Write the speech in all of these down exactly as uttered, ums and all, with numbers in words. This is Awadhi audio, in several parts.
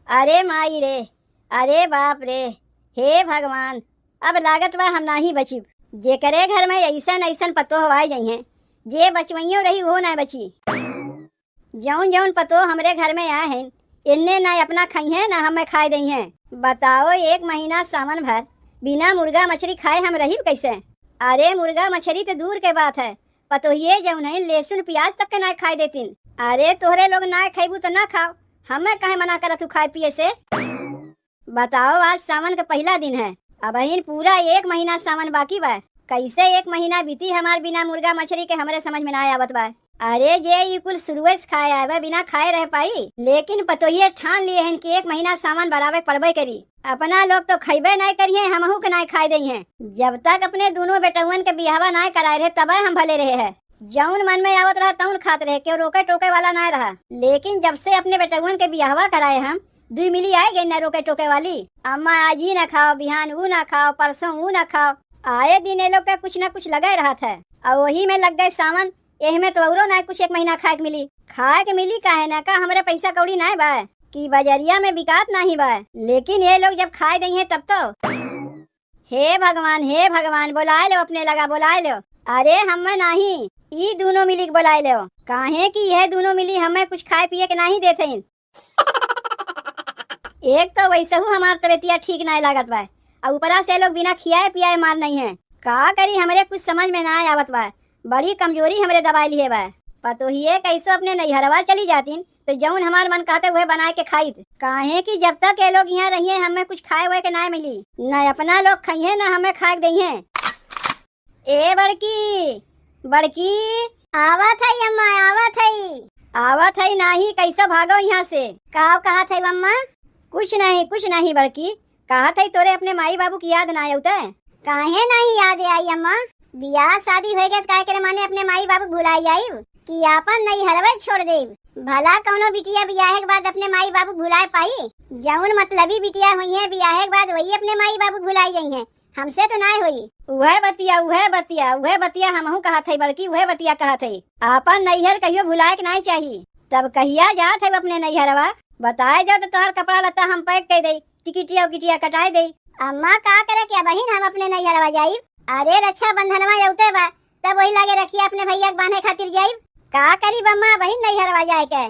अरे माई रे, अरे बाप रे, हे भगवान, अब लागत बा हम नाही बचिब। जेकरे घर में अइसन अइसन पतोह आइ जइहें, जे बचवइयों रही, उहो ना बची। जउन जउन पतोह हमरे घर में आए हैं, इन्ने ना अपना खइहें, ना हमें खाए दइहें। बताओ, एक महीना सावन भर बिना मुर्गा मछरी खाए हम रहिब कइसे? अरे, मुर्गा मछरी त दूर के बात है, पतोहिए जउन है, लहसुन पियाज तक के ना खाए देतिन। अरे, तोहरे लोग ना खइबू त ना खाओ, हमें काहे मना करत हू खाए पिए से? बताओ, आज सावन के पहिला दिन है, अबहिन पूरा एक महीना सावन बाकी बा। कइसे एक महीना बीती हमार बिना मुर्गा मछरी के, हमरे समझ में ना आवत बा। अरे, जे ई कुल शुरुए से खाए आए बा, बिना खाए रह पाई? लेकिन पतोहिए ठान लिए हन कि एक महीना सावन बरावे के पड़बे करी। अपना लोग तो खइबे नाय करिहें, हमहू के नाय खाए दइहें। जब तक अपने दूनों बेटउअन के बियाहवा नाय कराए रहे, तबे हम भले रहे है। जउन मन में आवत रहा, तउन खात रहे, केहू रोके टोके वाला नाय रहा। लेकिन जब से अपने बेटउअन के बियाहवा कराए हम, दुइ मिली आए गई ना रोके टोके वाली। अम्मा, आज ई ना खाओ, बिहान ऊ ना खाओ, परसों ऊ ना खाओ। आए दिन ये लोग के कुछ ना कुछ लगे रहत है। और वही में लग गए सावन, एह में तो औरो ना कुछ एक महीना खाए के मिली। खाए के मिली काहे ना, का हमरे पैसा कौड़ी ना बा कि बजरिया में बिकात नाही बा? लेकिन ये लोग जब खाए दइहें तब तो। हे भगवान, हे भगवान, बोलाए लो अपने लगा, बोलाए लो। अरे हमें नाही, ई दूनों मिली के बोलाए लो, काहे कि यह दूनों मिली हमें कुछ खाए पिए के नाही देते हैं। एक तो वैसहू हमार तबीयतिया ठीक नाय लागत बा, आ ऊपरा से लोग बिना खियाए पियाए मार नहीं है। का करी, हमरे कुछ समझ में नाय आवत बा। बड़ी कमजोरी हमरे दबाए लिए बा। पतोहिए कैसो अपने नैहरवा चली जातिन, तो जउन हमार मन कहते उहे बनाए के खाइत। काहे कि जब तक ये लोग यहाँ रहिए, हमें कुछ खाए हुए के नाय मिली। न अपना लोग खाइए, न हमें खाए के दइहें। ए बड़की, बड़की। आवत हई अम्मा, आवत हई। आवत हई नाही, कैसे भागो यहाँ से? काव कहत हई अम्मा? कुछ नहीं, कुछ नहीं बड़की। कहत हई तोरे अपने माई बाबू की याद ना आवत है? काहे नहीं याद आई अम्मा? बियाह शादी हो गए, काहे के माने अपने माई बाबू भुलाई जाइब कि आपन नैहरवे छोड़ देब? भला कौनो बिटिया बियाहे के बाद अपने माई बाबू भुलाए पाई? जौन मतलबी बिटिया हुई है बियाहे के बाद, वही अपने माई बाबू भुलाई जाई हैं। हमसे तो नाय होई। उहे बतिया, उहे बतिया, उहे बतिया हमहू कहत हई बड़की, उहे बतिया कहत हई। आपन नैहर कहियो भुलाए के नाय चाही। तब कहिया जात है अपने नैहरवा? बताए दो तो तोहर कपड़ा लत्ता हम पैक कर दई, टिकटिया उकिटिया कटाए दई। अम्मा का करे के अबहिन हम अपने नैहरवा जाइब? अरे रक्षाबंधनवा अउते बा, तब वही लागे रखिया अपने भैया के बांधे खातिर जाइब। का करीब अम्मा अबहिन नैहरवा जाए के?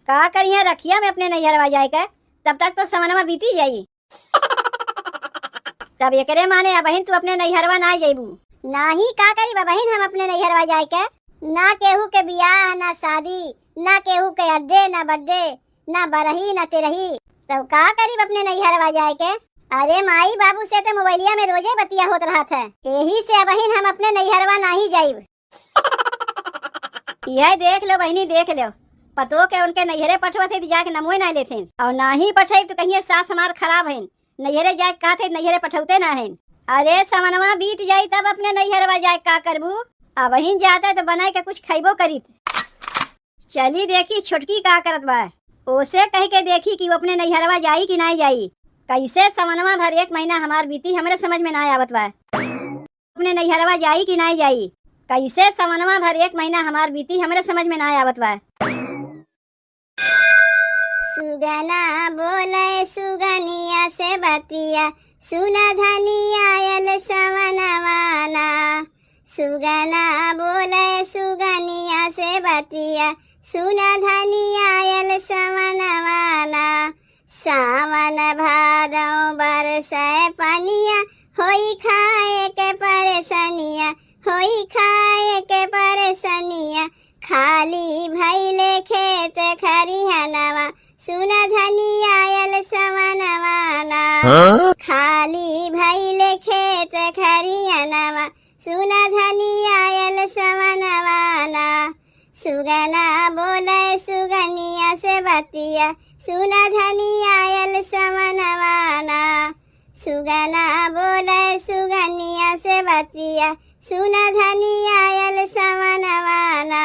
का करिहे रखिया में अपने नैहरवा जाए के? तब तक तो समनवा बीती जाई। तब एकरे माने अबहिन तू अपने नैहरवा ना जइबू? नाही, का करी बबहिन हम अपने नैहरवा जाए के? ना केहू के बियाह, ना शादी, ना केहू के अड्डे, ना बड्डे, ना बरही, ना तेरही। तब का करीब अपने नैहरवा जाए के? अरे माई बाबू से तो मोबाइलिया में रोजे बतिया होत रहत है, यही से अबहिन हम अपने नैहरवा नाही जाइब। यह देख लो बहिनी, देख लो, पतो के उनके नैहरे पठवत है तो जाके नमोए ना लेथिन, और ना ही पठे तो कहिए सास हमार खराब है, नैहरे जाए कहत है, नैहरे पठौते ना है। अरे समनवा बीत जाई तब अपने नैहरवा जाए का करबू? अबहिन जाते तो बनाए के कुछ खैबो करीत। चली देखी छोटकी का करत बा, ओसे कह के देखी कि वो अपने नैहरवा जाई कि ना जाई। कैसे समनवा भर एक महीना हमार बीती, हमरे समझ में ना आवत बा। अपने नैहरवा जाई कि नाय जाई? कैसे सवनवा भर एक महीना हमार बीती, हमरे समझ में नाय आवत बा। सुगना बोले सुगनिया से बतिया, सुना धनी आयल सवनवा ना। सुगना बोले सुगनिया से बतिया, सुना धनी आयल सवनवा ना। सावन भादौ बरसै पनिया, होई खाए के परेसनिया, होई खाए के परेसनिया। खाली भइले खेत खरिहनवा, सुन धनी आयल सवनवा ना। हाँ? खाली भइले खेत खरिहनवा, सुन धनी आयल सवनवा ना। सुगना बोले सुगनिया से बतिया, सुन धनी आयल सवनवा ना। सुगना बोले सुगनिया से बतिया, सुन धनी आयल सवनवा ना।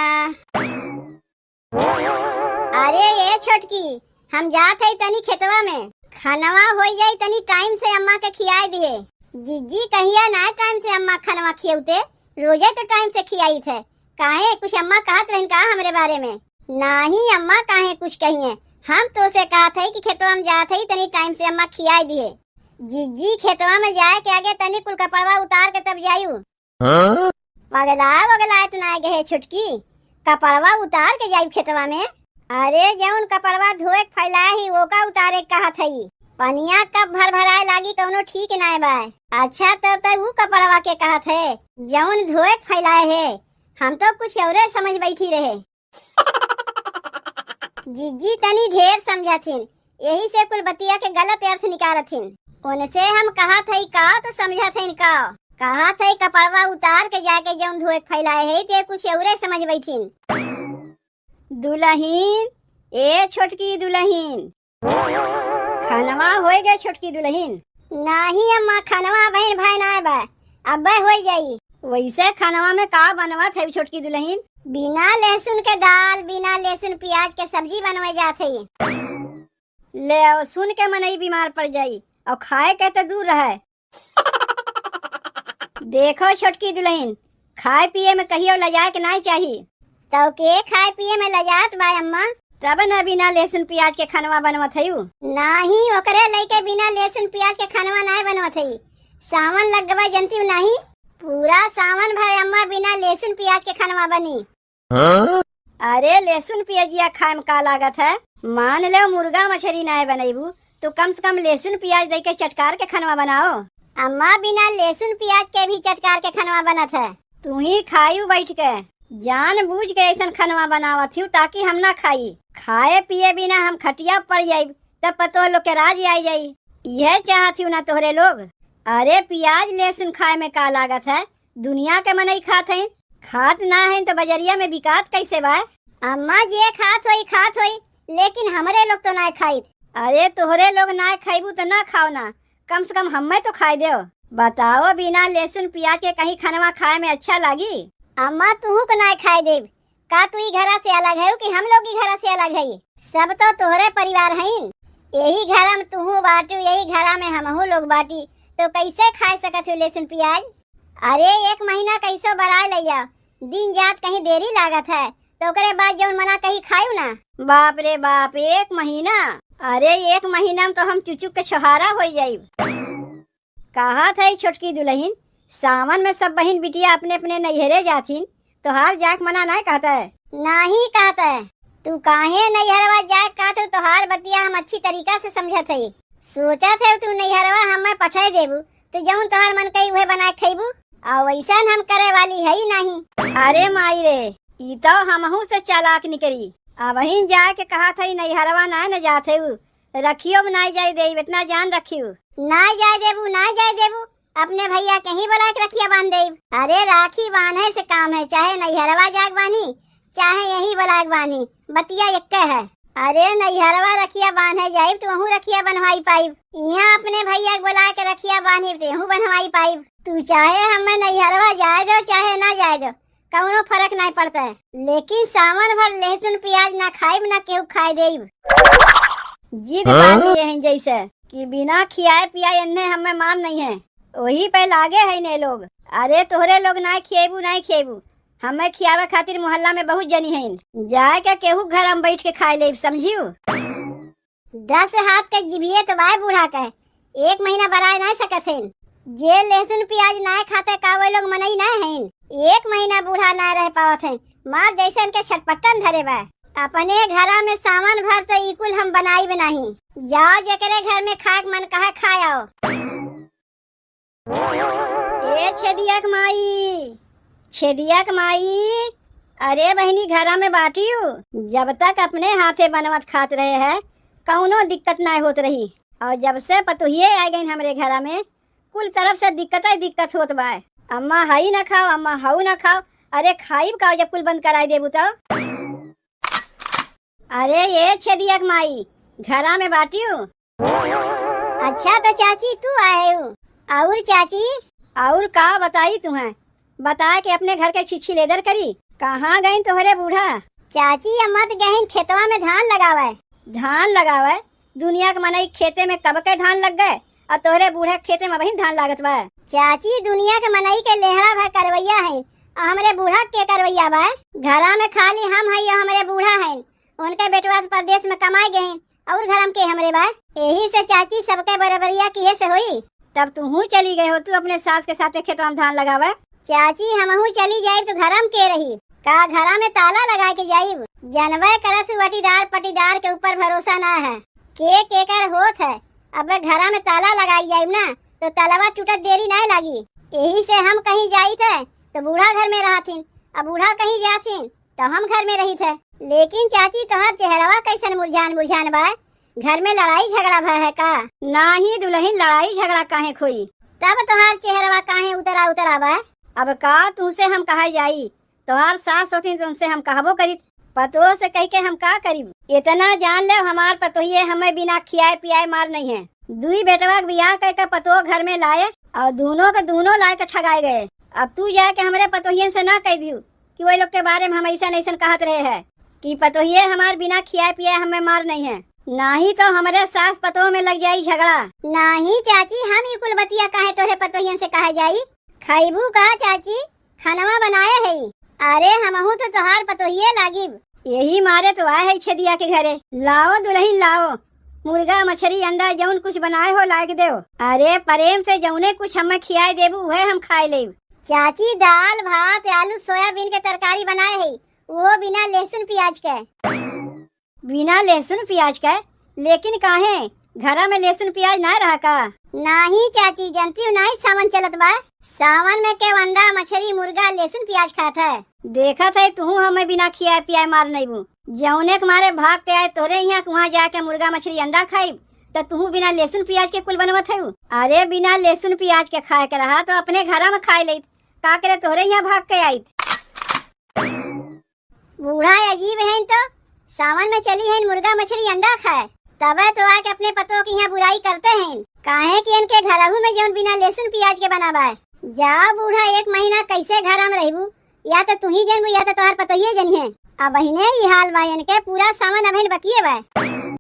अरे ये छोटकी, हम जात हई तनी खेतवा में, खनवा होई जाई, तनी टाइम से अम्मा के खियाए दिहे। जिज्जी कहिया ना टाइम से अम्मा खनवा खियौते, रोजे तो टाइम से खियाइत है। काहे कुछ अम्मा कहत रहिन का हमरे बारे में? नाही अम्मा काहे कुछ कहिए, हम तोसे कहत हई कि खेतवा में जात हई, तनी टाइम से अम्मा खियाई दिहे। जिज्जी, खेतवा में जाए के आगे तनी कुल कपड़वा उतार के तब जायू। हाँ? पगला वगला इतना गए छोटकी, कपड़वा उतार के जाई खेतवा में? अरे जौन कपड़वा धोए के फैलाए ही ओका उतारे के कहत हई। पनिया कब भर भराए लागी कौनो ठीक नाय बा। अच्छा तब तक ऊ कपड़वा के कहत है जौन धोए के फैलाए है, हम तो कुछ औरे समझ बैठी रहे। जिज्जी तनी ढेर समझथिन, यही से कुल बतिया के गलत अर्थ निकारथिन। उनसे हम कहत हई का तो समझत हईन का? कहत हई कपड़वा उतार के जाके जौन धोए के फैलाए है ते कुछ औरे समझ बैठिन। दुलहिन, ए छोटकी दुलहिन, खनवा होए गए छोटकी दुलहिन? नाही अम्मा, खनवा बहिन भाई ना बा, अब्बे होई जाई। वैसे खनवा में का बनवत है छोटकी दुलहिन? बिना लहसुन के दाल, बिना लहसुन प्याज के सब्जी बनवे जात है। ले आओ, सुन के मनई बीमार पड़ जाई और खाए के तो दूर रहे। देखो छोटकी दुलहिन, खाए पिए में कहियो लजाए के नाई चाही। तौ के खाए पिए में लजात बा अम्मा? तब न बिना लहसुन प्याज के खनवा बनवत हयू। नाही, ओकरे लइके बिना लहसुन प्याज के खनवा नाय बनवत हई। सावन लग गवा जनती नाही, पूरा सावन भर अम्मा बिना लहसुन प्याज के खनवा बनी। हाँ? अरे लहसुन पियजिया खाए में का लागत है? मान लो मुर्गा मछरी नाय बनैबू तो कम से कम लहसुन पियाज दे के चटकार के खनवा बनाओ। अम्मा बिना लहसुन पियाज के भी चटकार के खनवा बनत है। तू ही खायू बैठ के, जान बूझ के ऐसन खनवा बनावत हूँ ताकि हम ना खाई। खाए पिए बिना हम खटिया पड़ जाइब तब पतोह लोग के राज आई जाई। यह चाहत हूँ ना तोहरे लोग। अरे पियाज लहसुन खाए में का लागत है? दुनिया के मनई खात हईन, खात ना हईन तो बजरिया में बिकात कैसे बा? अम्मा, जे खात होई, खात होई, लेकिन हमरे लोग तो ना खाइत। अरे, तोहरे लोग ना खइबू तो ना खाओ ना, कम से कम हम्मे तो खाए देओ। बताओ, बिना लहसुन पियाज के कहीं खनवा खाए में अच्छा लागी? अम्मा, तुहू के ना खाए देब। का तू ई घरा से अलग है कि हम लोग ई घरा से अलग है? सब तो तोहरे परिवार हईन। यही घरा में तुहू बाटू, यही घरा में हमहू लोग बाटी, तो कैसे खाए सकत हो लहसुन पियाज? अरे, एक महीना कैसो बराए लैया, दिन जात कहीं देरी लागत है, तो ओकरे बाद जौन मना कही खायू ना। बाप रे बाप, एक महीना? अरे, एक महीना में तो हम चुचुक के छोहारा हो जाइब। कहत है छोटकी दुलहिन, सावन में सब बहिन बिटिया अपने अपने नैहरे जाथिन, तोहार जाए के मना नाय कहत है? नाही कहत है। तू काहे नैहरवा जाए कहत हो, तोहार बतिया हम अच्छी तरीका से समझत है। सोचत है तू नैहरवा हमें पठाई देबू, तो जौन तोहार मन कही उहे बनाए खइबू, और वैसन हम करे वाली है ही नहीं। अरे माई रे, ई तो हमहू से चालाक निकली। अबहिन जाए के कहत है नैहरवा नाय न जात है, रखियो में नाय जाए देब, इतना जान रखियो। नाय जाए देबू, नाय जाए देबू, अपने भैया के ही बोला के रखिया बांध देब। अरे राखी बांधे से काम है, चाहे नैहरवा जाग बानी, चाहे यही बोला के बानी, बतिया एक्के है। अरे नैहरवा रखिया बांधे जाइब तो वहू रखिया बंधवाई पाइब। यहाँ अपने भैया के बोला के रखिया बांधिब तो यहू बंधवाई पाइब। तू चाहे हमें नैहरवा जाए दो चाहे ना जाए दो, कौनो फर्क नहीं पड़ता है, लेकिन सावन भर लहसुन प्याज ना खाइब ना केहू खाए देब। जिद हाँ? बांधी है जैसे कि बिना खियाए पियाए एन्ने हमें मान नहीं है, वही पे लागे है ने लोग। अरे तोहरे लोग ना खिएबू, ना खिएबू, हमें खियावे खातिर मोहल्ला में बहुत जनी हैं, जाए के केहू घर हम बैठ के खाए लेब, समझियो। दस हाथ के जिभिए तो बाय बूढ़ा के, एक महीना बराए ना सकत हैं। जे लहसुन प्याज ना खाते का वो लोग मनई ना हैं? एक महीना बूढ़ा ना रह पावत हैं, मार जैसे इनके छटपटन धरे बा। अपने घरा में सावन भर तो ई कुल हम बनाइब नहीं। जाओ जेकरे घर में खाए के मन कहे खाए आओ। ए छेदिया के माई, छेदिया के माई, अरे बहिनी घरा में बाटियो? जब तक अपने हाथे बनवत खात रहे है, कौनो दिक्कत ना होत रही, और जब से पतोहिए आ गईन हमरे घरा में, कुल तरफ से दिक्कत ही दिक्कत होत बा। अम्मा हई ना खाओ, अम्मा हऊ ना खाओ, अरे खाइब का जब कुल बंद कराई देबू तो? अरे ये छेदिया के माई, घरा में बाटियो? अच्छा तो चाची तू आए हो। और चाची? और का बताई तुम्हें, बता के अपने घर के छिछी लेदर करी। कहाँ गईन तोहरे बूढ़ा? चाची अम्मा तो गईन खेतवा में धान लगावे। धान लगावे? दुनिया के मनई खेते में कब के धान लग गए, और तोहरे बूढ़ा खेते में वही धान लागत बा। चाची दुनिया के मनई के लेहड़ा भर करवैया है, और हमरे बूढ़ा के करवैया बा? घरा में खाली हम हई और हमरे बूढ़ा हैं, उनके बेटवा तो परदेस में कमाए गए हैं, अउर घरम के हमरे बा। एही से चाची सबके बरबरिया किहे से होई। तब तुहूँ चली गए हो तू अपने सास के साथे खेतवा में धान लगावे। चाची हमहूँ चली जाइब तो घरम के रही? का घरा में ताला लगाए के जाइब? जनबे करत हू वटीदार पटीदार के ऊपर भरोसा ना है। के केकर होत है? अब घरा में ताला लगाई जाइब ना तो तलवा टूटत देरी नाय लागी। एही से हम कहीं जाइत है तो बूढ़ा घर में रहथिन, अब बूढ़ा कहीं जाथिन तो हम घर में रहित है। लेकिन चाची तोहार चेहरवा कैसन मुरझान मुरझान बा? घर में लड़ाई झगड़ा भय है का? नाही दुलहिन, लड़ाई झगड़ा काहे खोई? तब तोहार चेहरवा काहे उतरा उतरा बा? अब का तुमसे हम कहा जाई? तोहार सास होथिन तो उनसे हम कहबो करित। पतोह से कह के हम का करिब? इतना जान ले हमार पतोहिए हमें बिना खियाए पियाए मार नहीं है। दुई बेटवा के बियाह कह के पतोह घर में लाए अउर दूनों के दूनों लाए के ठगाए गए। अब तू जाए के हमरे पतोहियन से ना कह दियो कि वही लोग के बारे में हम ऐसन ऐसन कहत रहे हैं कि पतोहिए हमार बिना खियाए पियाए हमें मार नहीं है, नाही तो हमरे सास पतोह में लग जाई झगड़ा। नाही चाची, हम ई कुल बतिया काहे तोहरे पतोहियन से कहा जाई? खैबू का चाची? खनवा बनाए है। अरे हमहू तो तोहार पतोहिए लागिब। यही मारे तो आए है छेदिया के घरे। लाओ दुलहिन लाओ, मुर्गा मछरी अंडा जौन कुछ बनाए हो लाग देव। अरे प्रेम से जौने कुछ हमें खियाए देबू उहे हम खाए लेब। चाची दाल भात आलू सोयाबीन के तरकारी बनाए है, वो बिना लहसुन प्याज के। बिना लहसुन प्याज के? लेकिन काहे, घरा में लहसुन प्याज ना रहा का? नाही चाची, जनती हूँ नाही सावन चलत बा। सावन में के अंडा मछरी मुर्गा लहसुन प्याज खात है। देखत है तुहू हमें बिना खियाए पियाए मार नैबू। जौने के मारे भाग के आए तोरे यहाँ के वहाँ जाके मुर्गा मछरी अंडा खाइब, त तुहू बिना लहसुन प्याज के कुल बनवत है। अरे बिना लहसुन प्याज के खाए के रहा तो अपने घरा में खाए लेत, का करे तोरे यहाँ भाग के आइत। बूढ़ा अजीब हैं तो, सावन में चली हैं मुर्गा मछली अंडा खाए, तबे तो आके अपने पतोह के यहाँ बुराई करते हैं। काहे कि इनके घरहू में जौन बिना लहसुन प्याज के बना बाय। जा बूढ़ा, एक महीना कैसे घर में रहबू, या तो तू ही जनबू या तो तोहार पतोहिए जनी है। अब बहिने ई हाल बा इनके, पूरा सावन अभिन बकिए बा।